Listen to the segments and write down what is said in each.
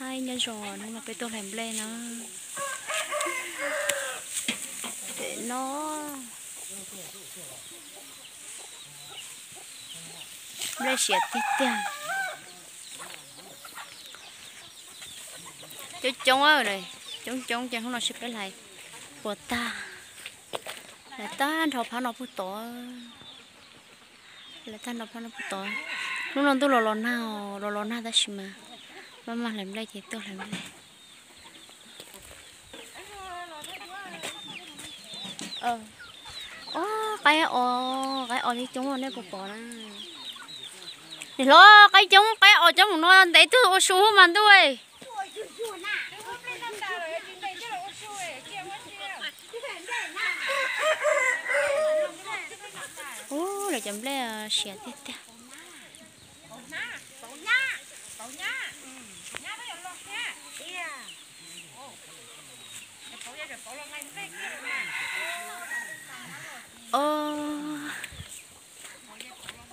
Ai, nyob zoo, hnub no peb tuaj hlais nplej na. Pem no nplej siav tiag tiag. Coob coob, coob coob ces hnub no seb peb hlais puas tag. Hlais tag nrho phab no puag tod. Hlais tag nrho phab no puag tod. Hnub no ntuj los los nag, los los nag tab sis mas maj mam hlais nplej ces tuaj hlais nplej. Ob, qaib os, qaib os coob coob nej puas pom na? Niam hlob, qaib coob, qaib os coob mus no ntev tug ua su mas ntuj. Ub, lawv cov nplej siav tiag tiag.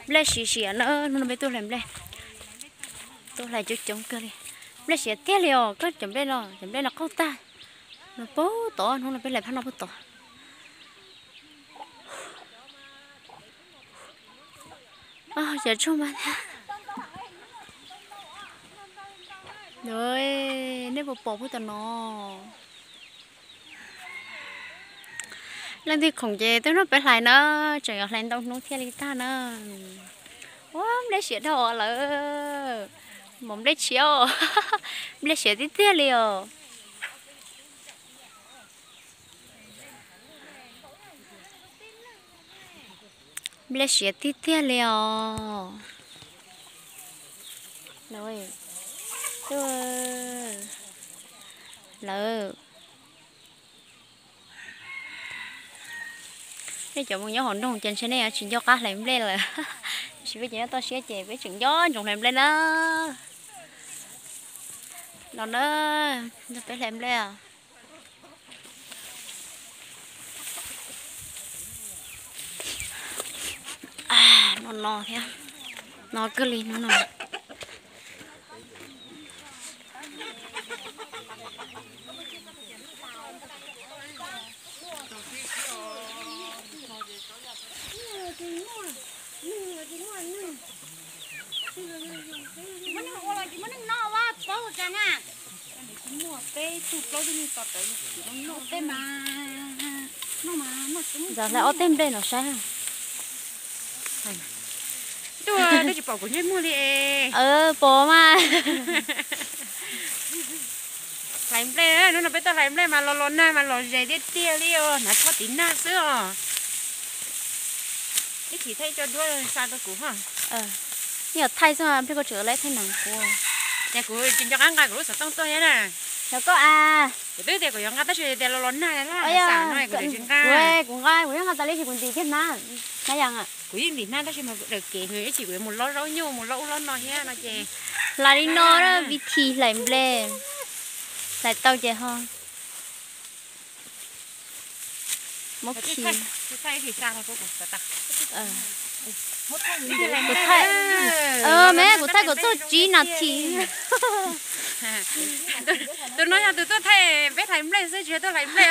Nplej siav siav na, hnub no peb tuaj hlais nplej, tuaj hlais coob coob kawg li. Nplej siav tiag li os, koj cov nplej no, cov nplej no qaug tag. No puag tod, hnub no peb hlais phab no puag tod. Ces tsuag mas thiab. Nej puas pom puag tom no? Leej twg khoom ces tuaj nrog peb hlais na, tseem yuav hlais ntau hnub thiaj li tag na. Ua nplej siav dhau lawm, mov nplej tshiab, nplej siav tiag tiag li os. Nplej siav tiag tiag li os. Lawv, nej cov mus nyob hauv nroog ces ntshe nej yuav tsis nco qab hlais nplej lawm. Tab sis peb cov nyob toj siab ces peb tseem nco ntsoov hlais nplej na. Los na, nrog peb hlais nplej os. No no thiab, no kawg li no no. Muaj neeg ua los tsis muaj neeg noj ua paub cas na. Muaj peb tug plaub tug neeg tos rawv noj tej mas noj mas noj tsis muaj. Hlais ob teg nplej no saib. Tuaj twb tsis pom kuv ntsej muag li. Pom mas. Hlais nplej, hnub no peb tuaj hlais nplej mas los los nag mas los zes tiag tiag li os, hnav tsho tiv nag xwb os. Ib chim thaij cov duab xa rau kuv ho. Nej yuav thaij xwb, nplej koj tseem lawv thaij na kuv. Ces kuv tsis nco qab nqa kuv lub xov tooj tuaj thiab na. Yog koj a. Kuv twb tias kuv yuav nqa tab sis tias los los nag laj xa no kuv tsis nqa. Kuv nqa, kuv yeej nqa tas li sis kuv ntim kiag hnab, hnab yas. Kuv yeej ntim hnab tab sis mas kuv daws kev, ib chim kuv yuav mus lob zaub nyuj mus lob ub lob no thiab no ces. Hlais li no, vib thi hlais nplej, hlais tau ces ho muab khi. Kuv thaij, me kuv thaij kom txog tsib nas this. Tus no yog tus tuaj thaij peb hlais nplej xwb tsis yog tuaj hlais nplej.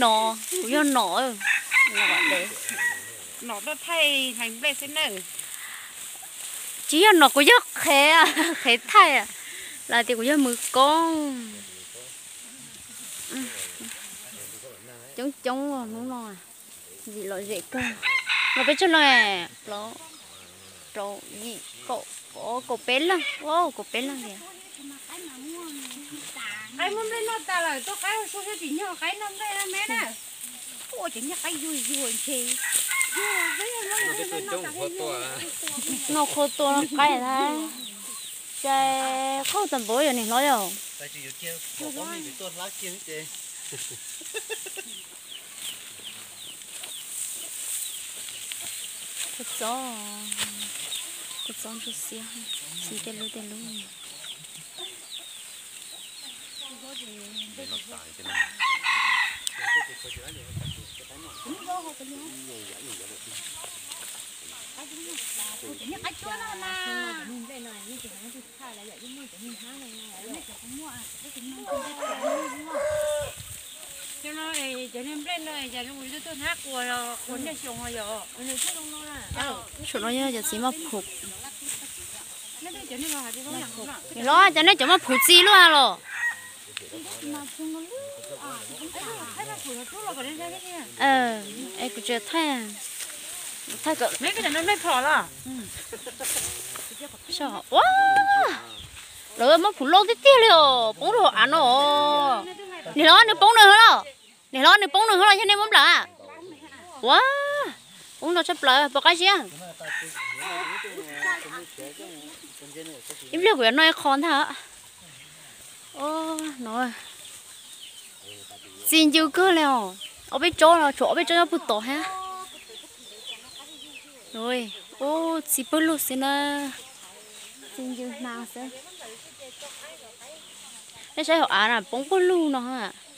No, kuv yog nom. Nom tuaj thaij hlais nplej xwb na. Tsis yog nom, kuv yog qhev, qhev thaij. Los tias kuv yog mws koob. Coob coob hnub no. Ntxim lom zem kawg. Los peb tsawg leej? Plaub, rau, yim, kaum, kaum peb leej. Kaum peb leej tiag. Qaib muab nplej noj tas lawm, tuaj qaib ua su xwb tsis nyog qaib noj nplej na me na. Ua cov niag qaib yuag yuag ntshe. Noj qhua tua qaib lawm. Ces qaub tas npaum yog niam hlob yog. Kua txob, kua txob ntsuab xiab, xiab tej lub tej lub. Saum no yog cov txiv maj phuv. Niam hlob, cas nej cov maj phuv txi luaj los? Es kuv tsis thaij, thaij kom, ua, lawv maj phuv loj tiag tiag li os, poob rau hauv av no. Niam hlob, nws poob nws hauv los? Niam hlob, nws poob nws hauv los yog nej muab nplawm? Ua, poob no tshaj plaws, pom qab siab. Ib pliag kuv yuav noj ib qho ntag. No txi ncw kawg li os. Ob peb tsob los tshuav ob peb tsob nyob puag tod thiab. Ub, txi pawg lug xwb na. Txi ncw hnav xwb. Nej saib hauv av na, poob pawg lug no.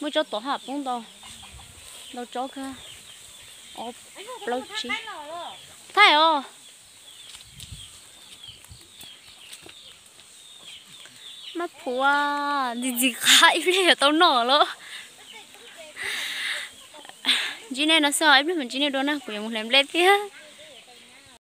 Muaj tsob tod haj poob ntau, ntau tsob kawg. Ob, plaub, tsib. Thaij os. Maj phuv, ntxim ntxim qab, ib pliag yuav tau noj lawm. Ntsib nej no xwb, ib pliag mam ntsib nej dua na, kuv yuav mus hlais nplej thiab.